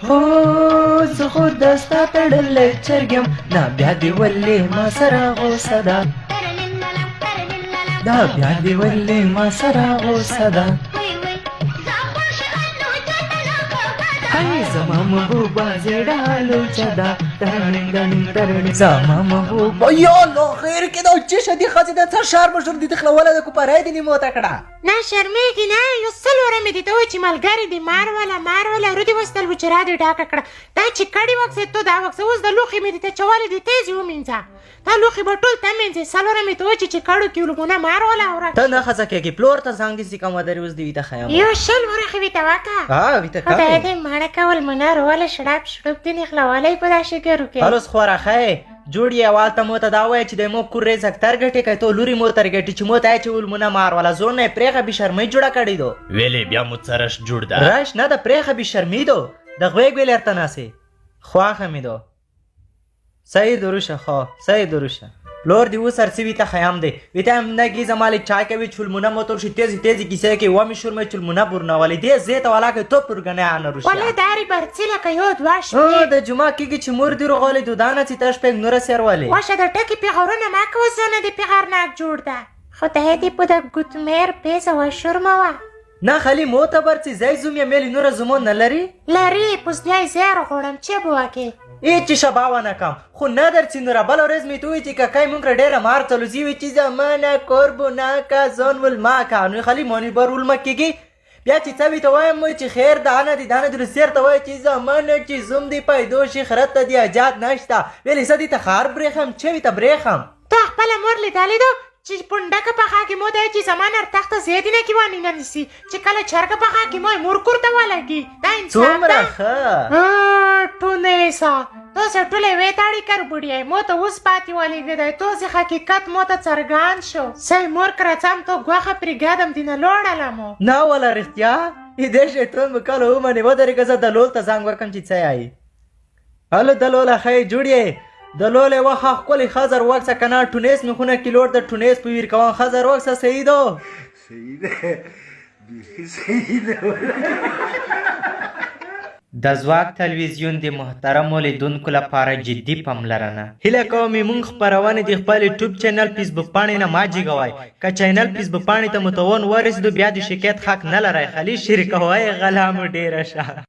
هو زه خو د ستا تړلی چرګ یم، دا بیا دې ولې ما سره غوسه ده؟ دا بیا دې ولې ما سره غوسه ده؟ هاي زما محبوبه زړه لوچه ده، ترنګ دنګ ترنګ زما محبوبه. یا الله خیر کې دا چې شدي ښځې د څه شهر مشر دي تخلوله د کوپرای دې نیمو ته کړه. نه شرمېږي نه؟ یو څلوره مې دې ته وایي چې ملګري دې مار وله مار وله رودې وستل و چې را دې ډاکه کړه. دا چې کړي وکسې تو دا وکسه. اوس د لوښي مې دې ته چولې دي، تېز یې ومینځه. دا لوښي به ټول ته مینځې. څلوره مې ته وایي چې کړو کې لمونه مار وله او ته نه ښځه کېږي، پلور ته ځان دې سیکه مدري اوس دې ویته خیم. یو 20 ورخې ویته وکه. ها ویته خدای دې مړه کول منر وله شړپ شړوپ دې نښلولی په دا شګرو کې. هلوس خوره ښه جوړ یې. اول ته مو ته دا وایه چې د مو کور ریز اکتر ګټې کوي، تو لوري مو تر ګټي چې مو ته چې ولمونه مار ولا زون نه پرېخه بې شرمۍ جوړه کړې دو. ویلې بیا مو څه رش جوړ ده؟ رش نه ده، پرېخه بې شرمي دو د غوېږ ویلې ورته ناسې خواښه مې دو. صحیح دروشه، خو صحیح دروشه. لور دی اوس هر څه ویته خیام دی ویته هم نه ګیزه مالې چای کوي چولمونه مو تور شي تیزې تیزې کیسې کوي ومې شورمې چولمونه بورنولې دې زه ته ولا کوي تو پرګنه نه روشه. ولا داري برڅي لکه یو دوه شپې د جمعه کېږي چې مور دې روغولې دودانه چې ته شپږ نوره سیرولې. وشه د ټکي پیغورونه ما کوه، زونه دې پیغورناک جوړ ده. خدای دې په د ګوتمیر پیزه وشرموه. نه خلی مو ته برڅي ځای زوم یې میلې نوره زمون نه لري؟ لري، پس بیا یې زیار غواړم چې به وکې. هېڅ چې شبا ونه کم خو نه درڅي نوره. بله ورځ مې ته ووایي چې کاکای مونږ ډېره مار چلوځي وي چې زمانه کور بنا کا ځان ولما کا نو خلی مونې بر ولما کېږي. بیا چې څه وي ته وایم چې خیر دا نه دی دا نه دی سیر ته وایي چې زمانه چې زوم دی پیدو شي خره ته دی اجاد نشته. ویلې زه دې ته خار برېښم چې وي ته برېښم. ته خپله مور لیدلې ده چې پنډکه پخا کې مو دی چې زما نر تخته زیدینه کې وانه نه نیسي چې کله چرګه پخا کې مو مور کور ته ولګي. دا انصاف څومره ده؟ ښه ټونیسا تاسو ټولې وې تاړي کربوړی مو ته اوس پاتې ولګېدی. تاسو حقیقت مو ته څرګند شو. سې مور کرڅم ته غوښه پرې ګدم دینه لوړله مو. نه ولا رښتیا دې شیطان مو کله ومنې. ودرېږه زه دلول ته زنګ ورکم چې څه یایي. هلو دلوله ښه جوړ یې؟ دلولې وخه ښکلې ښځه وکسه که نه ټونیس مې خونه کې لوړ د ټونیس په ویر کوم. ښځه وکسه صحیح دو. صحیح ده، بیخي صحیح ده. د ځواک تلویزیون د محترمو لیدونکو لپاره جدي پاملرنه. هیله کوم مونږ خپرونې د خپل یوټیوب چینل فیسبوک پاڼې نه ما جګوئ. که چینل فیسبوک پاڼې ته متون ورسېدو بیا د شکایت حق نه لرئ. خالي شریکوئ غلا مو ډېره شه.